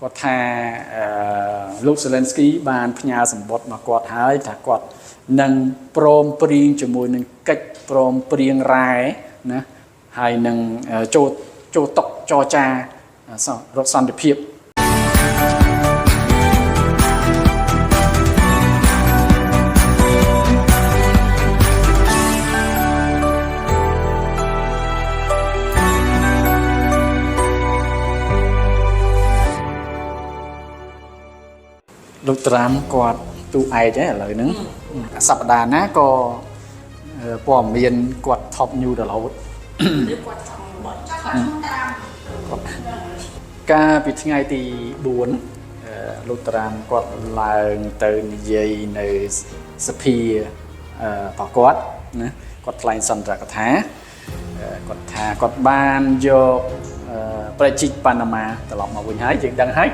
គាត់ថាលោក Zelensky បានផ្ញើសម្បត្តិមកគាត់ហើយថាគាត់នឹងព្រមព្រៀងជាមួយនឹងកិច្ចព្រមព្រៀងរ៉ែណាហើយនឹងចូលចូលតុចរចារកសន្តិភាព លោកត្រាំគាត់ទូឯកហ្នឹងឥឡូវហ្នឹងសប្តាហ៍ណាក៏ព័ត៌មានគាត់ top new រហូត ឬគាត់ចង់បត់ ចង់ឈ្មោះត្រាំ គាត់កាលពីថ្ងៃទី4លោកត្រាំគាត់ឡើងទៅនិយាយនៅសភារបស់គាត់ណាគាត់ថ្លែងសន្ទរកថាគាត់ថាគាត់បានយកប្រជាជីកប៉ាណាម៉ាត្រឡប់មកវិញហើយយើងដឹងហើយ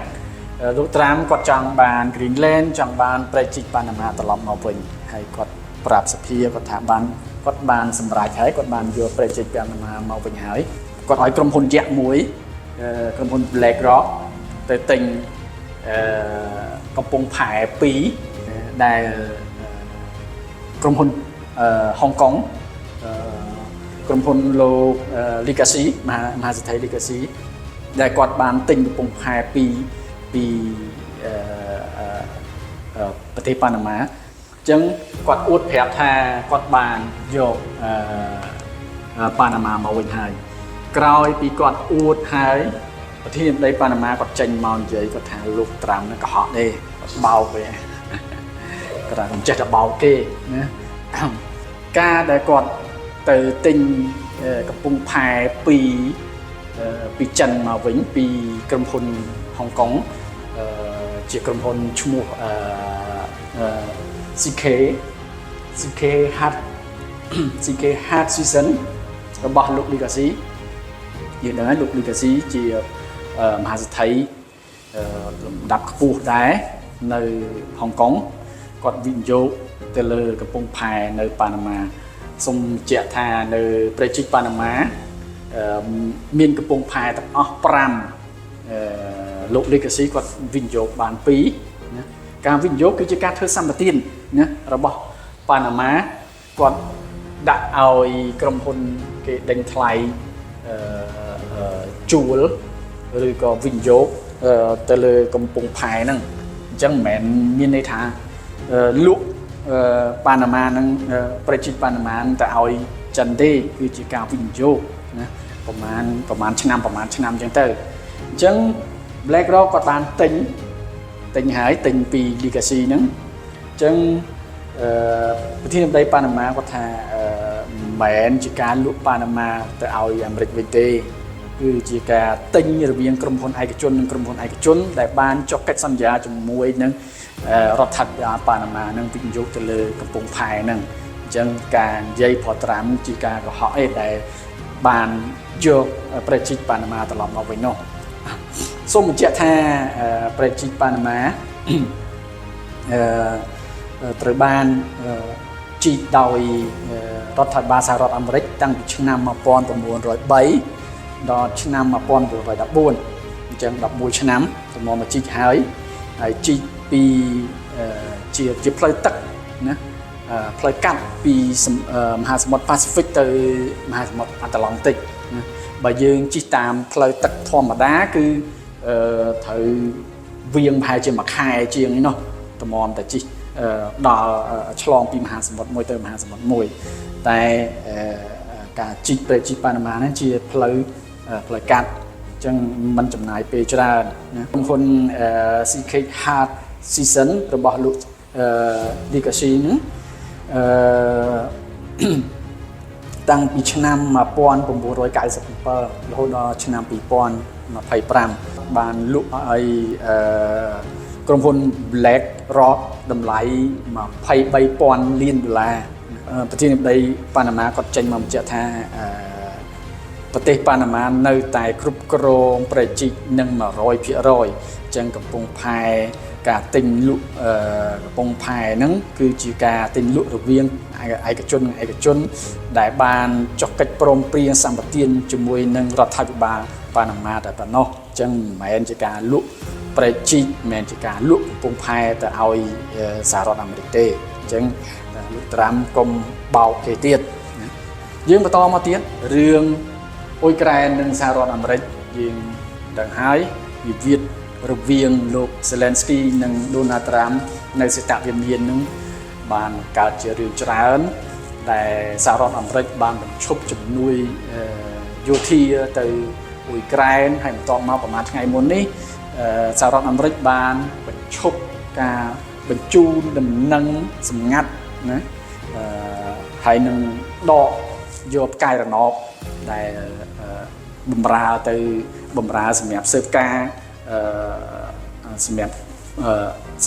លោកត្រាំគាត់ចង់បាន Greenland ចង់បានប្រជាជីកប៉ាណាម៉ាត្រឡប់មកវិញហើយគាត់ប្រាប់សភាគាត់ថាបានគាត់បានសម្រេចហើយគាត់បានយកប្រជាជីកប៉ាណាម៉ាមកវិញហើយគាត់ឲ្យក្រុមហ៊ុនយក្សមួយក្រុមហ៊ុន Black Rock ទៅទិញកំពង់ផែ2ដែលក្រុមហ៊ុនហុងកុងក្រុមហ៊ុនលោក Legacy មហាសេដ្ឋី Legacy ដែលគាត់បានទិញកំពង់ផែ2ពីប្រទេសប៉ាណាម៉ាអញ្ចឹងគាត់អួតប្រាប់ថាគាត់បានយកប៉ាណាម៉ាមកវិញហើយក្រោយពីគាត់អួតហើយប្រធានាធិបតីប៉ាណាម៉ាគាត់ចេញមកនិយាយគាត់ថាលោកត្រាំនឹងកុហកទេគាត់បោកទេគាត់ថាមិនចេះតែបោកគេណាការដែលគាត់ទៅទិញកំពង់ផែពីចិនមកវិញពីក្រុមហ៊ុនហុងកុងជាក្រុមហ៊ុនឈ្មោះ CK CK Hard CK Hard Season របស់លោក Legacy យើងដឹងហើយលោក Legacy ជាមហាសេដ្ឋីលំដាប់ខ្ពស់ដែរនៅហុងកុងគាត់វិនិយោគទៅលើកំពង់ផែនៅប៉ាណាម៉ាសូមបញ្ជាក់ថានៅប្រជិកប៉ាណាម៉ាមានកំពង់ផែទាំងអស់5លោក Legacy គាត់វិនិយោគបាន2ណាការវិនិយោគគឺជាការធ្វើសម្បទានណារបស់ប៉ាណាម៉ាគាត់ដាក់ឲ្យក្រុមហ៊ុនគេដេញថ្លៃជួលឬក៏វិនិយោគទៅលើកំពង់ផែហ្នឹងអញ្ចឹងមិនមែនមានន័យថាលក់ប៉ាណាម៉ាហ្នឹងប្រជាប៉ាណាម៉ាទៅឲ្យចិនទេគឺជាការវិនិយោគណាប្រហែលប្រហែលឆ្នាំប្រហែលឆ្នាំអញ្ចឹងទៅអញ្ចឹង Black Rock គាត់បានទិញហើយទិញពី Legacy ហ្នឹងអញ្ចឹងប្រធានាធិបតីប៉ាណាម៉ាគាត់ថាមិនមែនជាការលក់ប៉ាណាម៉ាទៅឲ្យអាមេរិកវិញទេគឺជាការទិញរវាងក្រុមហ៊ុនឯកជននិងក្រុមហ៊ុនឯកជនដែលបានចុះកិច្ចសន្យាជាមួយនឹងរដ្ឋាភិបាលប៉ាណាម៉ានឹងវិនិយោគទៅលើកំពង់ផែហ្នឹងអញ្ចឹងការនិយាយប្រត្រាំជាការកុហកឯដែលបានយកប្រជាប៉ាណាម៉ាត្រឡប់មកវិញនោះសូមបញ្ជាក់ថាប្រជាប៉ាណាម៉ាត្រូវបានជីកដោយរដ្ឋាភិបាលសហរដ្ឋអាមេរិកតាំងពីឆ្នាំ1903ដល់ឆ្នាំ1914អញ្ចឹង11ឆ្នាំទំមមកជីកហើយហើយជីកពីជាផ្លូវទឹកណាផ្លូវកាត់ពីមហាសមុទ្រប៉ាស៊ីហ្វិកទៅមហាសមុទ្រអាត្លង់តិកណាបើយើងជិះតាមផ្លូវទឹកធម្មតាគឺត្រូវវៀងប្រហែលជាមួយខែជាងឯនោះទំមតែជិះដល់ឆ្លងពីមហាសមុទ្រមួយទៅមហាសមុទ្រមួយតែការជីកព្រែកជីកប៉ាណាម៉ាហ្នឹងជាផ្លូវកាត់អញ្ចឹងมันចំណាយពេលច្រើនណាក្រុមហ៊ុន CK Hard Season របស់លោក Legacy ហ្នឹងតាំងពីឆ្នាំ1997រហូតដល់ឆ្នាំ2025បានលក់ឲ្យក្រុមហ៊ុន Black Rock តម្លៃ23,000លានដុល្លារប្រធានាធិបតីប៉ាណាម៉ាគាត់ចេញមកបញ្ជាក់ថាប្រទេសប៉ាណាម៉ានៅតែគ្រប់គ្រងព្រែកជីកនឹង100%អញ្ចឹងកំពង់ផែការទិញលក់កំពង់ផែហ្នឹងគឺជាការទិញលក់រវាងឯកជននិងឯកជនដែលបានចុះកិច្ចព្រមព្រៀងសម្បទានជាមួយនឹងរដ្ឋាភិបាលប៉ាណាម៉ាតែប៉ុណ្ណោះអញ្ចឹងមិនមែនជាការលក់ ព្រែកជីកមិនមែនជាការលក់កំពង់ផែទៅឲ្យសហរដ្ឋអាមេរិកទេអញ្ចឹងលោកត្រាំកុំបោកគេទៀតណាយើងបន្តមកទៀតរឿងអ៊ុយក្រែននិងសហរដ្ឋអាមេរិកយើងដឹងហើយវិវាទរវាងលោកសេឡែនស្គីនិងដូណាល់ត្រាំនៅសេតវិមាននឹងបានកើតជារឿងច្រើនដែលសហរដ្ឋអាមេរិកបានបញ្ឈប់ជំនួយយោធាទៅអ៊ុយក្រែនហើយបន្ទាប់មកប្រហែលថ្ងៃមុននេះសហរដ្ឋអាមេរិកបានបញ្ឈប់ការបញ្ជូនដំណឹងសម្ងាត់ណាហើយនឹងដកយកផ្កាយរណបដែលបំរើទៅបំរើសម្រាប់ស៊ើបការសម្រាប់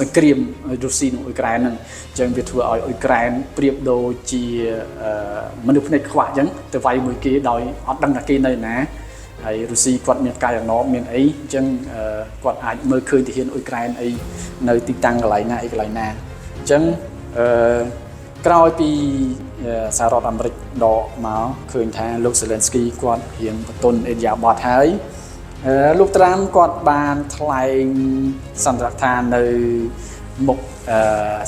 សង្គ្រាមរុស្ស៊ីនិងអ៊ុយក្រែនហ្នឹងអញ្ចឹងវាធ្វើឲ្យអ៊ុយក្រែនប្រៀបដូចជាមនុស្សភ្នែកខ្វាក់អញ្ចឹងទៅវាយមួយគេដោយអត់ដឹងថាគេនៅណាហើយរុស្ស៊ីគាត់មានផ្កាយរណបមានអីអញ្ចឹងគាត់អាចមើលឃើញទាហានអ៊ុយក្រែនអីនៅទីតាំងកន្លែងណាអីកន្លែងណាអញ្ចឹងអឺក្រោយពីសហរដ្ឋអាមេរិកដកមកឃើញថាលោកសេឡែនស្គីគាត់រៀងបន្ទន់អេរិយាបថហើយលោកត្រាំគាត់បានថ្លែងសន្ទរកថានៅមុខ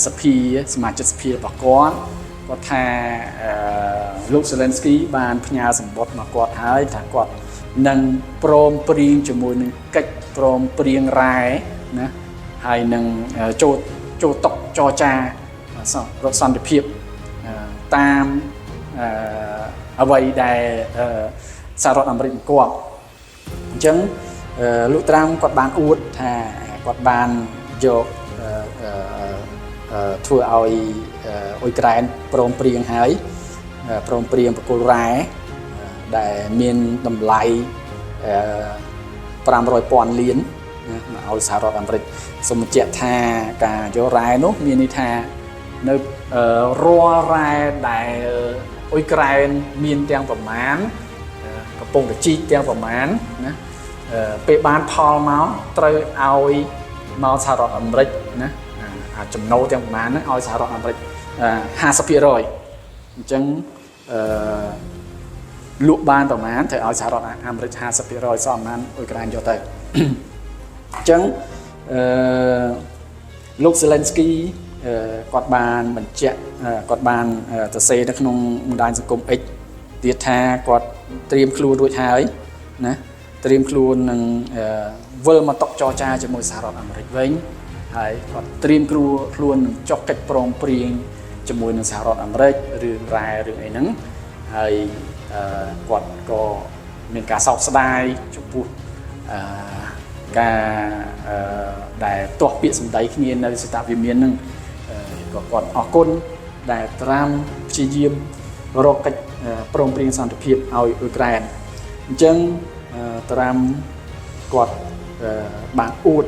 សភាសមាជិកសភារបស់គាត់គាត់ថាលោកសេឡែនស្គីបានផ្ញើសម្បត្តិមកគាត់ហើយថាគាត់នឹងព្រមព្រៀងជាមួយនឹងកិច្ចព្រមព្រៀងរ៉ែណាហើយនឹងចូលចូលតុចរចារកសន្តិភាពតាមអ្វីដែលសហរដ្ឋអាមេរិកបង្គាប់អញ្ចឹងលោកត្រាំគាត់បានអួតថាគាត់បានយកធ្វើឲ្យអ៊ុយក្រែនព្រមព្រៀងហើយព្រមព្រៀងប្រគល់រ៉ែដែលមានតម្លៃ500,000លានណាមកឲ្យសហរដ្ឋអាមេរិកសូមបញ្ជាក់ថាការយករ៉ែនោះមានន័យថានៅរាល់រ៉ែដែលអ៊ុយក្រែនមានទាំងប្រមាណកំពុងតែជីកទាំងប្រមាណណាពេលបានផលមកត្រូវឲ្យមកសហរដ្ឋអាមេរិកណាចំណូលទាំងប្រមាណហ្នឹងឲ្យសហរដ្ឋអាមេរិក 50%អញ្ចឹងអឺលក់បានប្រមាណត្រូវឲ្យសហរដ្ឋអាមេរិក 50% សល់ប្រមាណអ៊ុយក្រែនយកទៅអញ្ចឹងអឺលោកសេឡែនស្គីគាត់បានបញ្ជាក់គាត់បានសរសេរនៅក្នុងបណ្ដាញសង្គម X ទៀតថាគាត់ត្រៀមខ្លួនរួចហើយណាត្រៀមខ្លួននឹងវិលមកតុចរចាជាមួយសហរដ្ឋអាមេរិកវិញហើយគាត់ត្រៀមខ្លួននឹងចុះកិច្ចព្រមព្រៀងជាមួយនឹងសហរដ្ឋអាមេរិករឿងរ៉ែរឿងអីហ្នឹងហើយគាត់ក៏មានការសោកស្ដាយចំពោះការដែលទាស់ពាក្យសម្ដីគ្នានៅសេតវិមានហ្នឹងក៏គាត់អរគុណដែលត្រាំព្យាយាមរកកិច្ចព្រមព្រៀងសន្តិភាពឲ្យអ៊ុយក្រែនអញ្ចឹងត្រាំគាត់បានអួត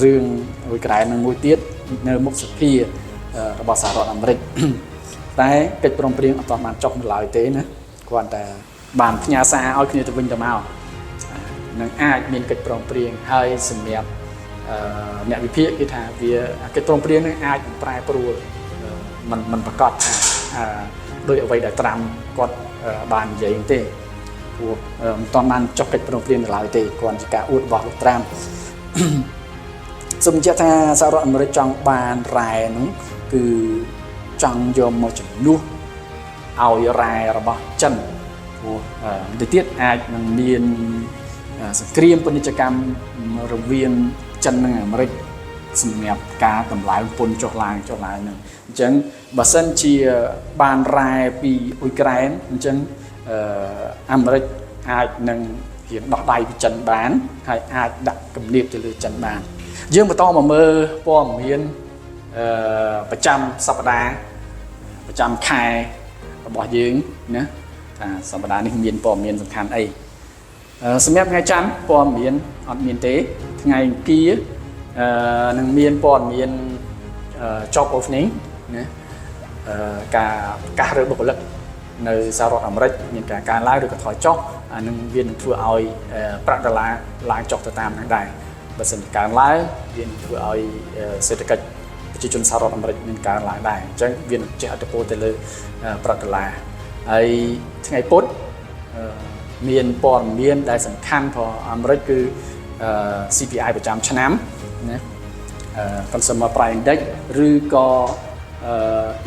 រឿងអ៊ុយក្រែននឹងមួយទៀតនៅមុខសភារបស់សហរដ្ឋអាមេរិកតែកិច្ចព្រមព្រៀងអត់ទាន់បានចុះនៅឡើយទេណាគ្រាន់តែបានផ្ញើសារឲ្យគ្នាទៅវិញទៅមកនឹងអាចមានកិច្ចព្រមព្រៀងហើយសម្រាប់អ្នកវិភាគគេថាវាកិច្ចព្រមព្រៀងនឹងអាចនឹងប្រែប្រួលមិនប្រកាសថាដោយអ្វីដែលត្រាំគាត់បាននិយាយទេព្រោះមិនទាន់បានចុះកិច្ចព្រមព្រៀងនៅឡើយទេគ្រាន់ជាការអួតរបស់លោកត្រាំសូមបញ្ជាក់ថាសហរដ្ឋអាមេរិកចង់បានរ៉ែនោះគឺចង់យកមកជំនួសឲ្យរ៉ែរបស់ចិនព្រោះទៅទៀតអាចនឹងមានសង្គ្រាមពាណិជ្ជកម្មរវាងចិននិងអាមេរិកសម្រាប់ការតម្លើងពន្ធចុះឡើងហ្នឹងអញ្ចឹងបើសិនជាបានរ៉ែពីអ៊ុយក្រែនអញ្ចឹងអាមេរិកអាចនឹងរៀងដោះដៃពីចិនបានហើយអាចដាក់គំនាបទៅលើចិនបានយើងបន្តមកមើលព័ត៌មានប្រចាំសប្តាហ៍ប្រចាំខែរបស់យើងណាថាសប្តាហ៍នេះមានព័ត៌មានសំខាន់អីសម្រាប់ថ្ងៃច័ន្ទព័ត៌មានអត់មានទេថ្ងៃអង្គារនឹងមានព័ត៌មាន job opening ណាការប្រកាសរើបុគ្គលិកនៅសហរដ្ឋអាមេរិកមានការកើនឡើងឬក៏ថយចុះអានឹងវានឹងធ្វើឲ្យប្រាក់ដុល្លារឡើងចុះទៅតាមនឹងដែរបើសិនជាកើនឡើងវានឹងធ្វើឲ្យសេដ្ឋកិច្ចប្រជាជនសហរដ្ឋអាមេរិកមានកើនឡើងដែរអញ្ចឹងវានឹងជះឥទ្ធិពលទៅលើប្រាក់ដុល្លារហើយថ្ងៃពុធមានព័ត៌មានដែលសំខាន់ផងអាមេរិកគឺ CPI ប្រចាំឆ្នាំណា Consumer Price Index ឬក៏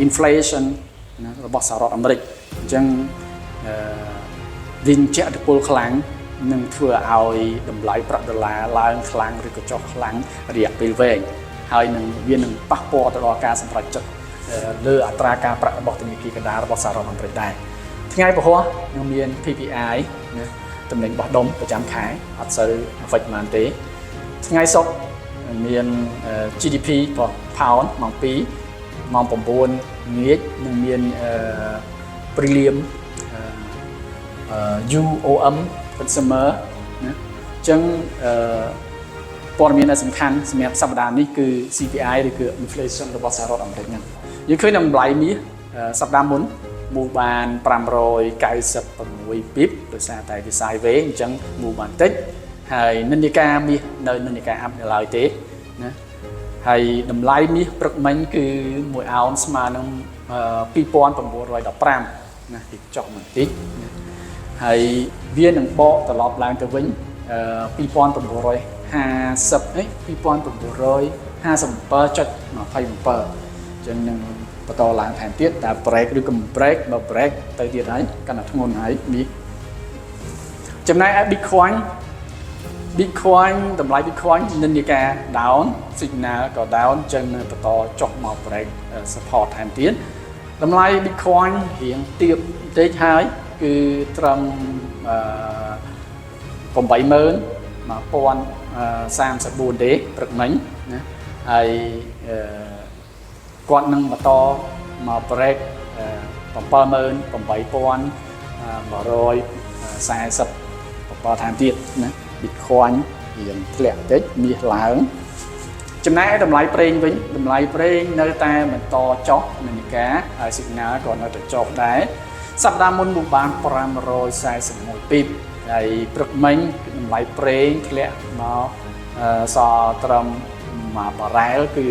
inflation ណារបស់សហរដ្ឋអាមេរិកអញ្ចឹងអឺវាជះឥទ្ធិពលខ្លាំងនឹងធ្វើឲ្យតម្លៃប្រាក់ដុល្លារឡើងខ្លាំងឬក៏ចុះខ្លាំងរយៈពេលវែងហើយនឹងវានឹងប៉ះពាល់ទៅដល់ការសម្រេចចិត្តលើអត្រាការប្រាក់របស់ធនាគារកណ្ដាលរបស់សហរដ្ឋអាមេរិកដែរថ្ងៃពហុនឹងមាន PPI ណាតំណែងបោះដុំប្រចាំខែអត់សូវ affect ប៉ុន្មានទេថ្ងៃសុក្រមាន GDP របស់ pound ម៉ោង2ម៉ោង9ងាកនឹងមាន prelim UOM consumer ណាអញ្ចឹងអឺព័ត៌មានដែលសំខាន់សម្រាប់សប្តាហ៍នេះគឺ CPI ឬគឺ inflation របស់សហរដ្ឋអាមេរិកហ្នឹងយើងឃើញតម្លៃមាសសប្តាហ៍មុនមូបាន596 pip ដោយសារតែវា sideways អញ្ចឹងមូបានតិចហើយនិន្នាការមាសនៅនិន្នាការ up នៅឡើយទេណាហើយតម្លៃមាសព្រឹកមិញគឺ1អោនស្មើនឹង2915ណាទីចុះបន្តិចណាហើយវានឹងបកត្រឡប់ឡើងទៅវិញ2950អី2957.27អញ្ចឹងនឹងបន្តឡើងថែមទៀតតើ break ឬក៏ break បើ break ទៅទៀតហើយកាន់តែធ្ងន់ហើយមាសចំណែកឯ Bitcoin Bitcoin តម្លៃ Bitcoin និន្នាការ down signal ក៏ down អញ្ចឹងនៅបន្តចុះមក break support ថែមទៀតតម្លៃ Bitcoin រៀងទាបបន្តិចហើយគឺត្រឹមអឺ81034ទេព្រឹកមិញណាហើយអឺគាត់នឹងបន្តមក break 78147ថែមទៀតណា Bitcoin រៀងធ្លាក់តិចមាសឡើងចំណែកឯតម្លៃប្រេងវិញតម្លៃប្រេងនៅតែបន្តចុះនិន្នាការហើយ signal ក៏នៅតែចុះដែរសប្តាហ៍មុនមកបាន541 pip ហើយព្រឹកមិញតម្លៃប្រេងធ្លាក់មកសល់ត្រឹម1បារ៉ែលគឺ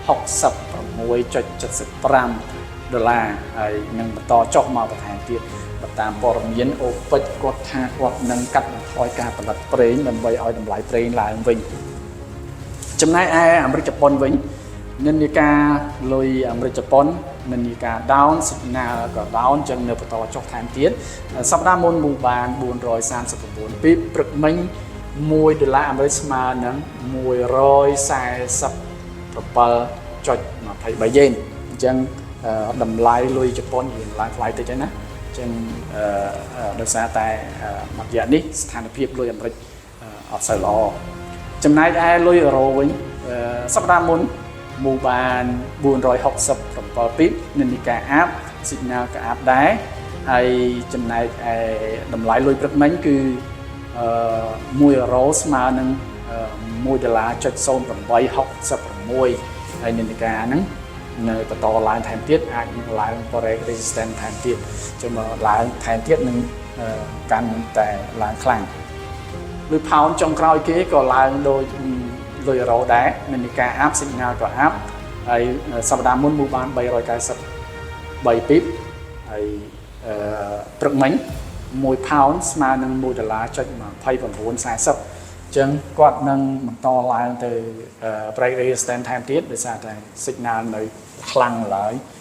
66.75ដុល្លារហើយនឹងបន្តចុះមកបន្ថែមទៀតបើតាមព័ត៌មានអូពេចគាត់ថាគាត់នឹងកាត់បន្ថយការផលិតប្រេងដើម្បីឲ្យតម្លៃប្រេងឡើងវិញចំណែកឯអាមេរិកជប៉ុនវិញនិន្នាការលុយអាមេរិកជប៉ុននិន្នាការ down signal ក៏ down ចឹងនៅបន្តចុះថែមទៀតសប្តាហ៍មុនមូបាន439 pip ព្រឹកមិញ1ដុល្លារអាមេរិកស្មើនឹង147.23យេនអញ្ចឹងតម្លៃលុយជប៉ុនរៀងឡើងថ្លៃតិចហើយណាអញ្ចឹងដោយសារតែមួយរយៈនេះស្ថានភាពលុយអាមេរិកអត់សូវល្អចំណែកឯលុយអឺរ៉ូវិញសប្តាហ៍មុនមូបាន467 pip និន្នាការ up signal ក៏ up ដែរហើយចំណែកឯតម្លៃលុយព្រឹកមិញគឺ1អឺរ៉ូស្មើនឹង1ដុល្លារ.0866ហើយនិន្នាការហ្នឹងនៅបន្តឡើងថែមទៀតអាចនឹងឡើង break resistance ថែមទៀតចឹងមកឡើងថែមទៀតនឹងកាន់តែឡើងខ្លាំងលុយផោនចុងក្រោយគេក៏ឡើងដូចលុយអឺរ៉ូដែរនិន្នាការ up signal ក៏ up ហើយសប្តាហ៍មុនមូបាន393 pip ហើយអឺព្រឹកមិញ1ផោនស្មើនឹង1ដុល្លារចុច29.40អញ្ចឹងគាត់នឹងបន្តឡើងទៅ break resistance ថែមទៀតដោយសារតែ signal នៅខ្លាំងឡើយ។